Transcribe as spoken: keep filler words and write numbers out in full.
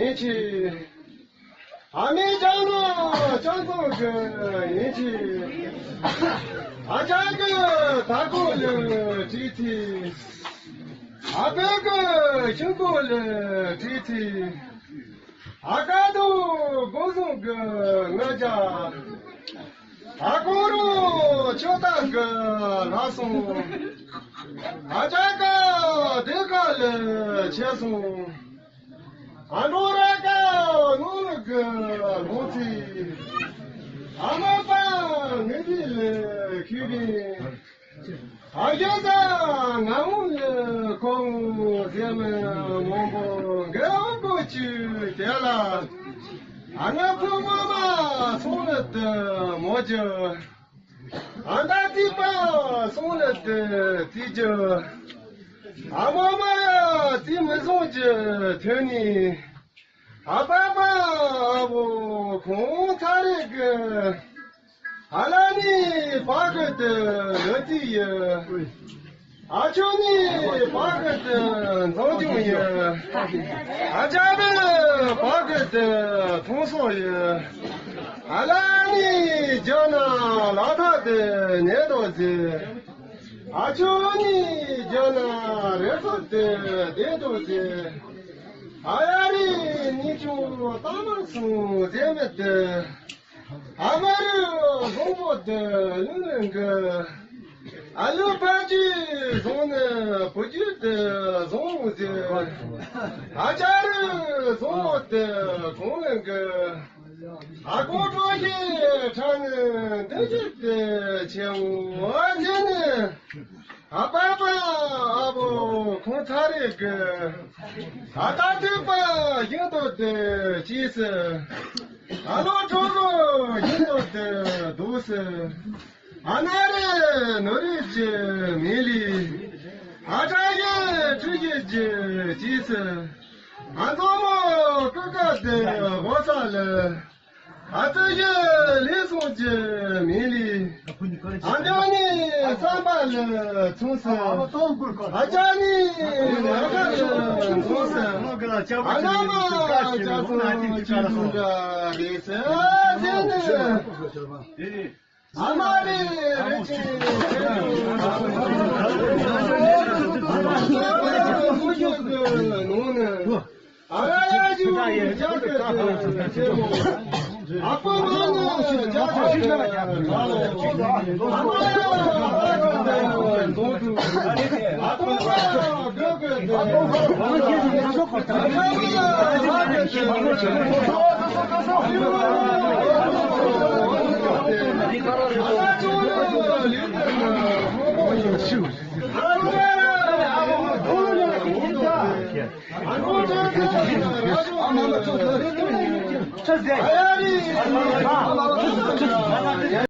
ཡིན་གྱི། ཨ་མའི་ལྕགས་ནོར་ལྕགས་ཚང་གི་ཡིན་གྱི། ཨ་ཅག་གི་ད་ཀོ་ལི་བྲིས་ཚེ། ཨ་ཕའི་གི་ཤིང་ཀོ་ལི་བྲིས་ཚེ། ཨ་ཀ་དུ་སྒོ་བཟུང་གི་ང་ཅག་ཨ་ཀོ་རུ་ཆོས་ཐང་གི་ལྷ་སོང་། ཨ་ཅག་ག་དེ་ག་ལི་ཆེ་སོང་། ཨ་འགྲོ་ར་ཀ་ནོར་གི་ལོ་ཚིག་ཨ་མ་པ་ངི་དི་ལི་ཁི་རི། ཨ་ཡ་ད་ང་འུ་ལི་ཁོ་འུ་ཟེ་མི་མོ་མོ་གེ་འུ་གོ་ཅུ་དེ་ལ། ཨ་ང་ཕུ་མ་མ་སོང་ལི་དི་མོ་ཅུ། ཨ་ད་ཏི་པ་སོང་ལི་དི་ཏི་ཅུ། ཨ་མ་མ་ཡ་ཏི་མི་སོང་ཅུ་ཐོན་ནི། ཨ་པ་པ་ཨ་བོ་ཁོང་ཚ་རེ་གི། ཨ་ལ་ནི་པ་གི་དི་ལི་ཏི་ཡི། ཨ་ཆོ་ནི་པ་གི་དི་འཛོམས་ཆུང་ཡི། ཨ་ཅག་ནི་པ་གི་དི་ཐོང་སོ་ཡི། ཨ་ལ་ནི་ཇོ་ན་ལ་ཐ་དི་ཉེ་དོ་ཟི། ཨ་ཆོ་ནི་ཇོ་ན་རེ་སོ་དི་དེ་དོ་ཟི། ཨ་ཡ་རི་ནི་ཆུང་ཏ་མ་སུ་ཟེ་མི་དི། ཨ་མ་རི་བཟང་པོ་དི་ལུ་ལུ་གི། ཨ་ལུ་ཕ་ཅི་བཟང་ནི་བུ་ཅི་དི་བཟང་ཟེ། ཨ་ཅག་རི་བཟང་པོ་དི་གོང་ལུ་གི། ཨ་ཀོ་ཀྲོ་ཤི་ཁྲ་ནི་འདི་ཅི་དི་ཆེ་བོ་ཨ་ཟེ་ནི། ཨ་པ་པ་ཨ་བོ་ཁོང་ཚ་རེ་གི། ཨ་ད་ཏི་པ་ཡིན་དོ་དི་ཅི་སི། ཨ་ལོ་ཁྲོ་རོ་ཡིན་དོ་དི་དུ་སི། ཨ་ན་རེ་ནོ་རེ་ཅི་མི་ལི། ཨ་ཏྲ་ཡེ་ཁྲི་ཡེ་ཅི་ཅི་སི། ཨ་ཛོ་མོ་ཀུ་ཀ་དི་བོ་ས་ལི། ཨ་ཙི་ཡེ་ལི་སོང་ཅི་མི་ལི། ཨ་ཅག་ནི་སམ་པ་ལི་ཚུན་སི། ཨ་ཅག་ནི་ཨ་ཁ་ལི་ཚུན་སི། ཨ་ན་མ་ཅག་ཚུན་ཅི་ཚུན་ཅ་རེ་སི་ཨ་ཟེ་ནི། ཨ་མ་རི་རི་ཅི་ཨ་ར་ཡ་ཇུ་ཇ་ཀ་ཏི་ཆེ་མོ། ཨ་ཕ་མ་ན་ཇ་ཀ་ཏི་ཁ་ལོ། ཨ་མ་ཡ་ཨ་ཀ་ཏི་ནོ་ཏུ། ཨ་ཕ་མ་ག་ཀ་ཏི། ཨ་ཅོ་ལི་ཏི།